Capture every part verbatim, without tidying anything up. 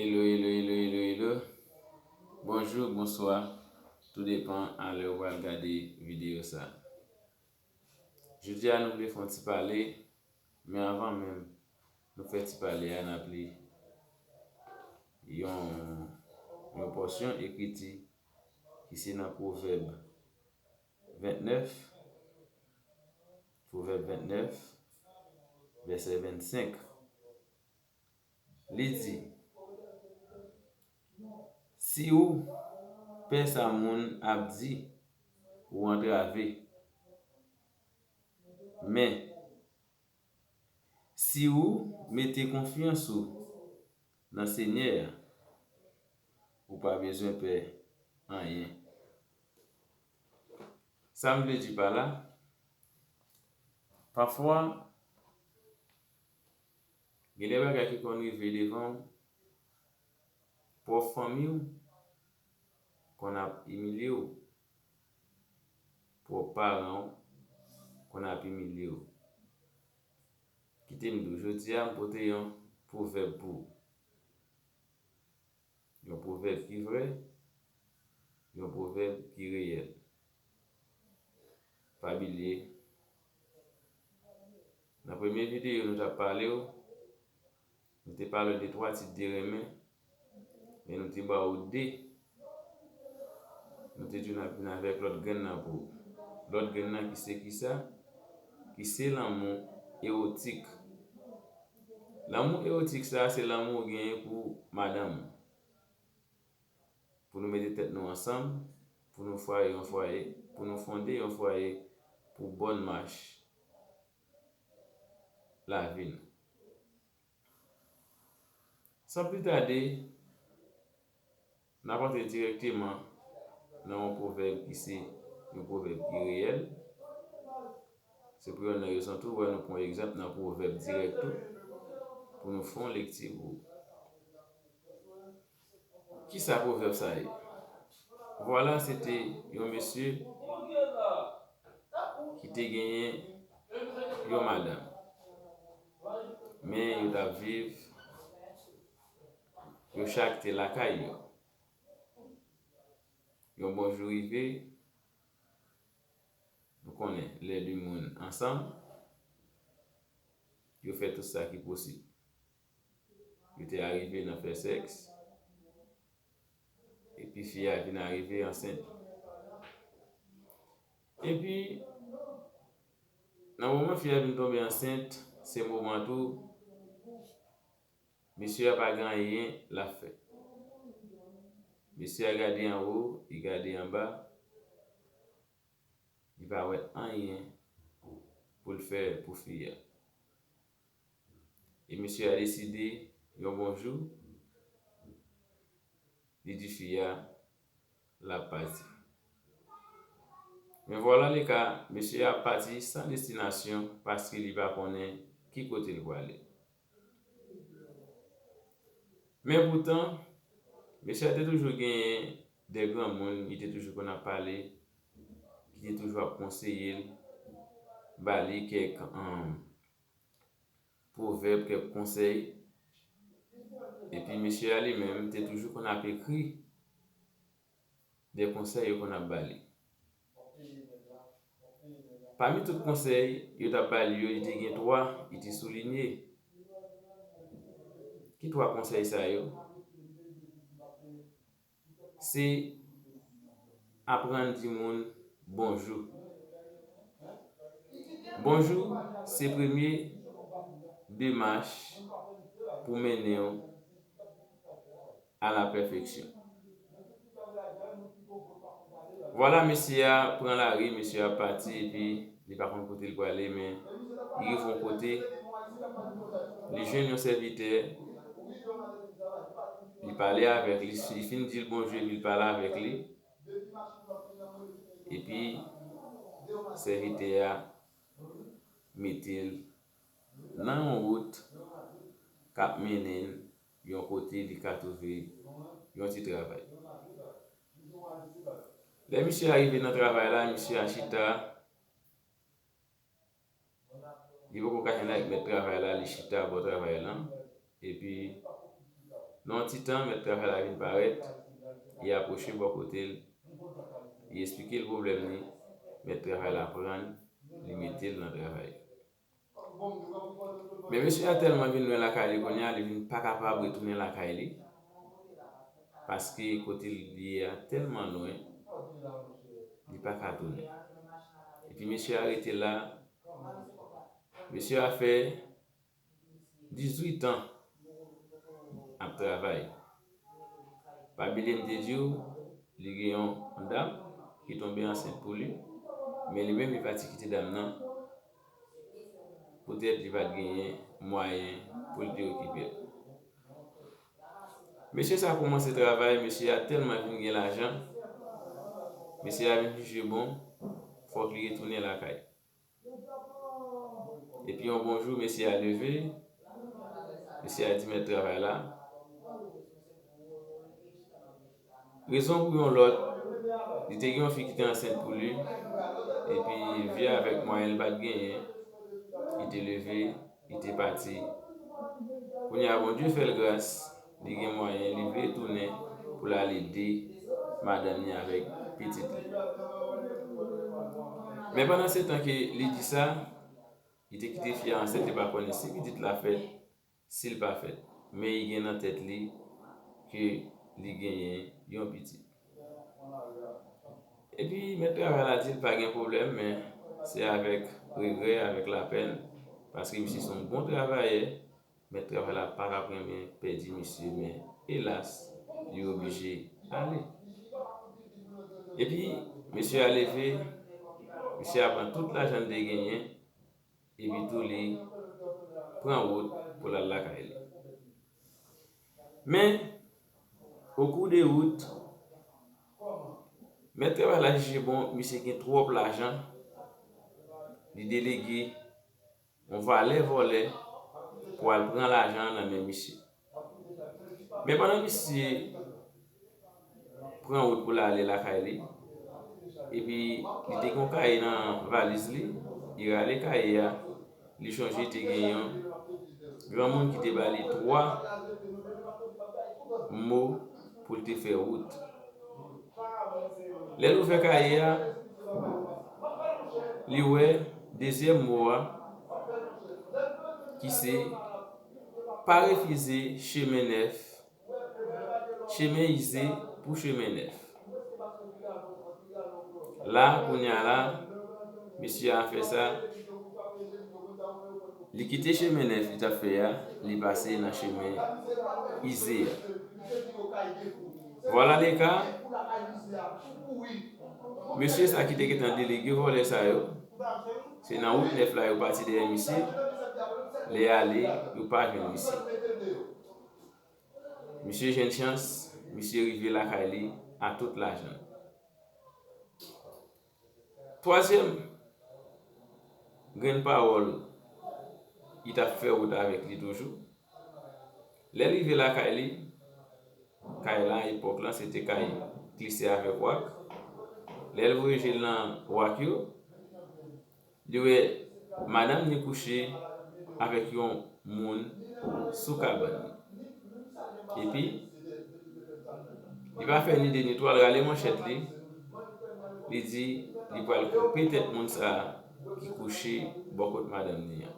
Hello, hello, hello, hello, hello. Bonjou, bonswa. Tou depan a lè w pral gade videyo sa. Jodi a nou vle fè yon ti pale, men anvan menm nou fè ti pale a, n ap li yon, yon pòsyon ekriti ki se nan Pwovèb vennèf, Pwovèb vennèf, vèsè vennsenk. Li di, si ou pè sa moun ap di, ou antrave. Men, si ou mete konfyans ou nan Senyè a, ou pa bezwen pè anyen. Sa m vle di pa la, pafwa, gen de bagay ki konn rive devan w, pwòp fanmi w konn ap imilye w, pwòp paran w konn ap imilye w. Kite m di w, jodi a m pote yon pwovèb pou ou. Yon pwovèb ki vrè, yon pwovèb ki reyèl. Pa bliye, nan premye videyo nou t ap pale w, nou te pale w de twa tit de renmen, men nou te ba w de. Nou te di w n ap vin avèk lòt grenn nan pou ou. Lòt grenn nan ki se kisa? Ki se lanmou ewotik. Lanmou ewotik sa a se lanmou ou genyen pou madanm ou. Pou nou mete tèt nou ansanm, pou nou fwaye yon fwaye, pou nou fonde yon fwaye pou bòn mach lavi nou. San pli tade, n ap antre dirèkteman nan yon pwovèb ki se yon pwovèb ki reyèl. Se pou yon rezon tou, wè nou pran egzanp nan pwovèb dirèk tou, pou nou fè yon lekti pou ou. Kisa pwovèb sa ye? Vwala, se te yon mesye ki te genyen yon madanm. Men yo t ap viv, yo chak te lakay yo. Yon bon jou rive, nou konnen lè de moun ansanm, yo fè tout sa ki posib. Yo te arive nan fè sèks, epi fi a vin arive ansent. Epi, nan moman fi a vin tonbe ansent, se moman tou, mesye a pa gen anyen l ap fè. Mesye a gade anwo, li gade anba, li pa wè anyen pou l fè pou fi a. E mesye a deside, yon bon jou, li di fi a l ap pati. Men vwala le ka, mesye a ap pati san destinasyon paske li pa konnen ki kote l prale. Men poutan, mesye a te toujou genyen de granmoun, li te toujou konn ap pale, ki te toujou ap konseye l, ba li kèk, um, pwovèb, kèk konsèy. Epi mesye a li menm te toujou konn ap ekri de konsèy yo konn ap ba li. Pami tout konsèy yo t ap ba li yo, li te gen twa, li te soulinye. Ki twa konsèy sa yo? Se aprann di moun bonjou. Bonjou, se premye demach pou mennen w a la pèfeksyon. Vwala, mesye a pran lari, mesye a pati, epi li pa konn kote l prale, men li rive yon kote, li jwenn yon sèvitè, li pale avèk li, li fin di l bonjou, epi l pale avèk li, epi sèvitè a mete l nan yon wout k ap mennen l yon kote li ka twouve yon ti travay. Lè misye a rive nan travay la, misye a chita, li poko ka jwenn ak mèt travay la, li chita bò travay lan, epi Nan yon ti tan, mèt travay la vin parèt, li apwoche bò kote l, li esplike l pwoblèm li, mèt travay la pran l, li mete l nan travay. Men mesye a tèlman vin lwen lakay li kounye a, li vin pa kapab retounen lakay li, paske kote l ye a tèlman lwen, li pa ka tounen. Epi mesye a rete la, mesye a fè dizuit an ap travay. Pa bliye m te di w, li gen yon dam ki tonbe ansent pou li, men li menm li pati kite dam nan, poutèt li pa t genyen mwayen pou l te okipe l. Mesye sa kòmanse travay, mesye a tèlman vin gen lajan, mesye a vin jije bon, fòk li retounen lakay. Epi yon bon jou, mesye a leve, mesye a di mèt travay la, rezon pou yon lòt, li te gen yon fi ki te ansent pou li, epi vye avèk mwayen li pa t genyen, li te leve, li te pati. Kounye a, Bondye fè l gras, li gen mwayen, li vle tounen pou l al ede madanm li avèk pitit li. Men pandan se tan ke li di sa, li te kite fi a ansent, li pa konnen si pitit la fèt, si l pa fèt. Men li gen nan tèt li ke li genyen yon pitit. Epi mèt travay la di l pa gen pwoblèm, men se avèk regrè, avèk lapèn, paske misye se yon bon travayè, mèt travay la pa t ap renmen pèdi misye, men elas, li oblije ale. Epi mesye a leve, mesye a pran tout lajan l te genyen, epi tou li pran wout pou l al lakay li. Men, okou de wout, mèt travay la jije bon, misye gen twòp lajan, li delege yon valè vòlè pou al pran lajan an nan men misye. Men pandan misye pran wout pou l ale lakay li, epi li te gen yon kaye nan valiz li, li rale kaye a, li chonje te gen yon granmoun ki te ba li twa mo pou l te fè wout. Lè l ouvè kaye a, li wè dezyèm mo a, ki se pa refize chemen nèf, chemen ize pou chemen nèf. La, kounye a la, mesye a fè sa, li kite chemen nèf li t ap fè a, li pase nan chemen ize a. Vwala le ka, mesye sa ki te gentan delege vòlè sa yo, se nan wout nèf la yo pati dèyè misye, lè y ale, yo pa jwenn misye. Misye jwenn chans, misye rive lakay li a tout lajan l. Twazyèm grenn pawòl, li t ap fè wout avèk li toujou. Lè l rive lakay li, kay la, epòk lan, se te kay klise avèk wak. Lè l voye je l nan wak yo, li wè madanm li kouche avèk yon moun sou kabann li. Epi, li pa fè ni de ni twa, l rale manchèt li, li di li pral koupe tèt moun sa a ki kouche bò kot madanm li an.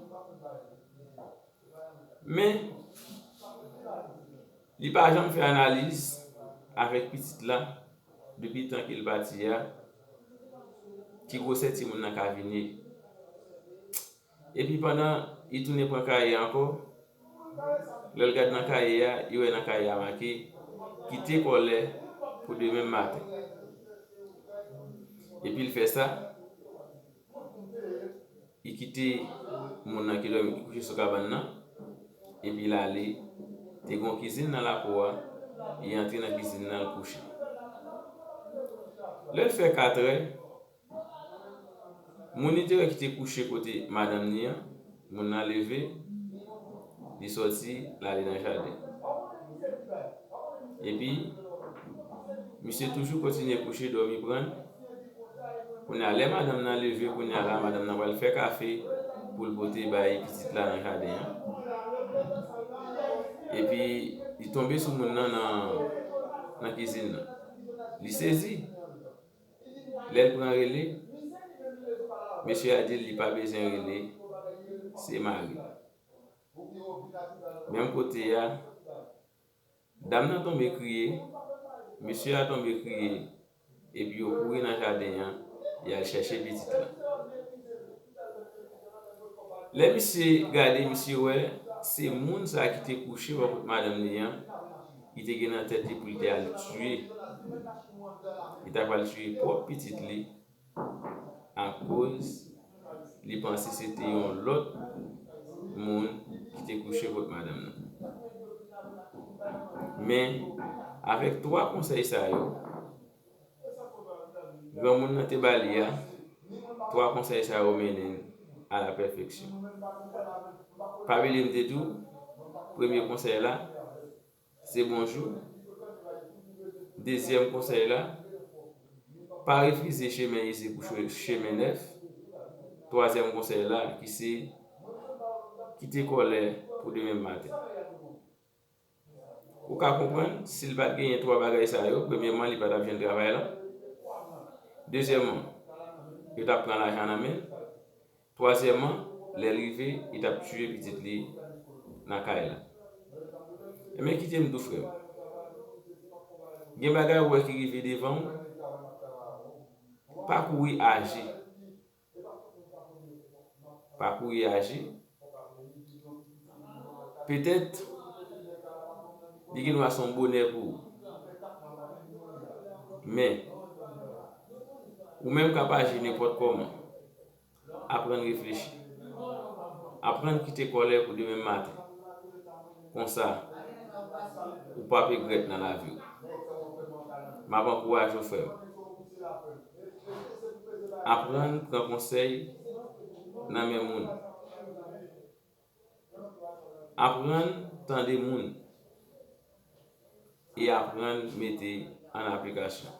Men, li pa janm fè analiz avèk pitit la, depi tan ke l pati a, ki gwosè timoun nan ka vin ye. Epi pandan li tounen pran kaye a ankò, lè l gad nan kaye a, li wè nan kaye a make, kite kòlè pou demen maten. Epi l fè sa, li kite moun nan ki dòmi, ki kouche sou kabann nan, epi l ale. Te gen yon kizin nan lakou a, li antre nan kizin nan, l kouche. Lè l fè katrè, moun li te wè ki te kouche kote madanm li an, moun nan leve, li sòti, l ale nan jaden. Epi, misye toujou kontinye kouche, dòmi pran l. Kounye a, lè madanm nan leve, kounye a la, madanm nan pral fè kafe pou l pote bay pitit la nan jaden an. Epi, li tonbe sou moun nan nan, nan kizin nan. Li sezi. Lè l pran rele, mesye a di l li pa bezwen rele, se mari l. Menm kote a, dam nan tonbe kriye, mesye a tonbe kriye, epi yo kouri nan jaden an, y al chèche pitit la. Lè misye gade, misye wè se moun sa ki te kouche bò kot madanm li an, ki te gen nan tèt li pou l te al tiye. Li ta pral tiye pwòp pitit li, akoz li panse se te yon lòt moun ki te kouche kot madanm nan. Men, avèk twa konsèy sa yo, granmoun nan te ba li a, twa konsèy sa yo mennen n a la pèfeksyon. Pa bliye m te di w, premye konsèy la, se bonjou. Dezyèm konsèy la, pa refize chemen izi pou che-, chemen nèf. Twazyèm konsèy la, ki se kite kòlè pou demen maten. Ou ka konprann, si l pa t genyen twa bagay sa yo, premyèman, li pa t ap jwenn travay la. Dezyèmman, yo t ap pran lajan nan men l. Twazyèmman, lè l rive, li t ap tiye pitit li nan kay la. Ebyen, kite m di w, frè m. Gen bagay ou wè ki rive devan w, pa kouri aji. Pa kouri aji. Petèt, li gen dwa se yon bonè pou ou. Men, ou menm k ap aji nenpòt kòman, aprann reflechi. Aprann kite kòlè pou demen maten. Konsa, ou p ap regrèt nan lavi w. M ap ankouraje w, frè m. Aprann pran konsèy nan men moun. Aprann tande moun. E aprann mete an aplikasyon.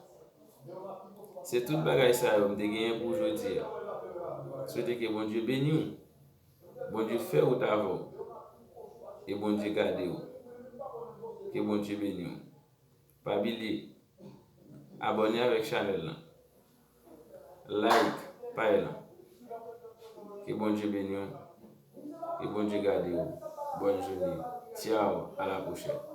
Se tout bagay sa yo m te genyen pou jodi a. Swete ke Bondye beni w. Bondye fè wout avè w. E Bondye gade w. Ke Bondye beni w. Pa bliye abòne avèk chanèl lan. Like paj lan. Ke Bondye beni w. Ke Bondye gade w. Bòn jounen. Tchao, a la pwochèn.